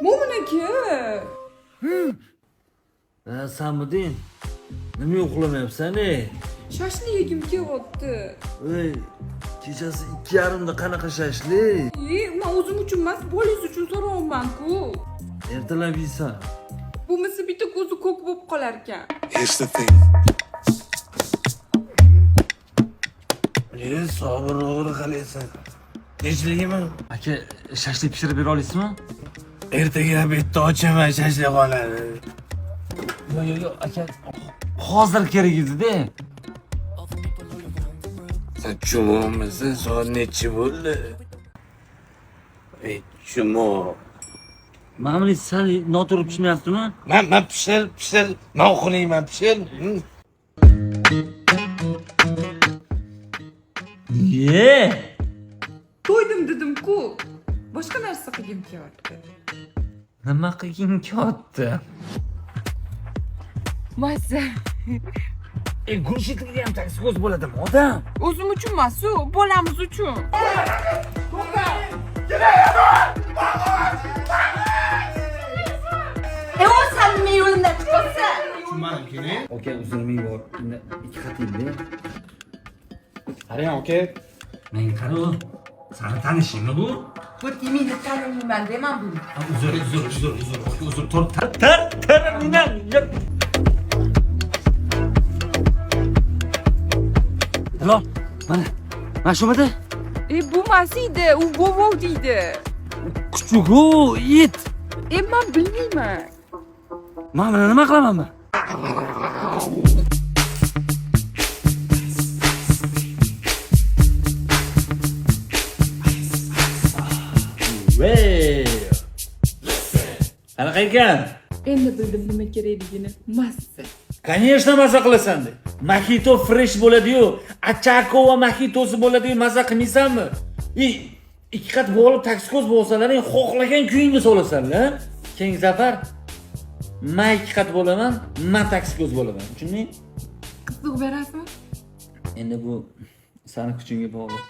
Mo'min aka. Ha, sanmiding? Nima uxlamayapsan ey? Shashlik yegim kelyapti. Ey, kechasi 2:30da qanaqa shashlik? E, man o'zim uchun emas, bolangiz uchun so'rayapman-ku. Ertalab yeysan. Bo'lmasa bitta ko'zi ko'k bo'lib qolar ekan. Here's the thing. Ne Sobir o'g'ri qilasan? Tinchligimi? Aka, shashlik pishirib bera olasizmi? Ertaga obedda ochaman shashlikxonani. Yo'q, yo'q, yo'q, aka. Hozir kerak edi-da. Sen chumonmisan? Soat nechi bo'ldi? Ey chumon. Mana buni sal noto'g'ri pishmayaptimi? Man pishir, pishir. Man uxlayman, pishir. Ye! To'ydim dedim-ku. Boshqa narsa qilgim kelyapti. Nima qilging kelyapti? Mazza. E, go'shtlikda ham toksikoz bo'ladimi odam? O'zim uchun emas, u bolamiz uchun. E o sen nima yo'limdan chiqyapsan? Aka, uzr ming bor. Endi ikki qat yeydi. Qarang aka. Menga qara u. Sani tanishingmi bu? Bu yemaydi tanimayman deyman buni. Ha, uzr, uzr, uzr, uzr. Aka, uzr. Tor, tar, tar, tar, nina. Hilol, mana. Mana shumidi? E, bu emas edi, u vov deydi. Kuchugu, it. E, man bilmayman. Men buni nima qilaman men? Vey! Qanaqa ekan? Endi bildim nima kerakligini. Mazza. Конечно, maza qilasan de. Mojito fresh bo'ladi-yu, Achako va mojitosi bo'ladi-yu, maza qilmaysanmi? I ikki qat bo'lib toksikoz bo'lsalaring, xohlagan kuyingni solasanlar. Keyingi safar man ikki qat bo'laman, man toksikoz bo'laman. Tushunding? Qiziq berasizmi? Endi bu sani kuchingga bog'liq.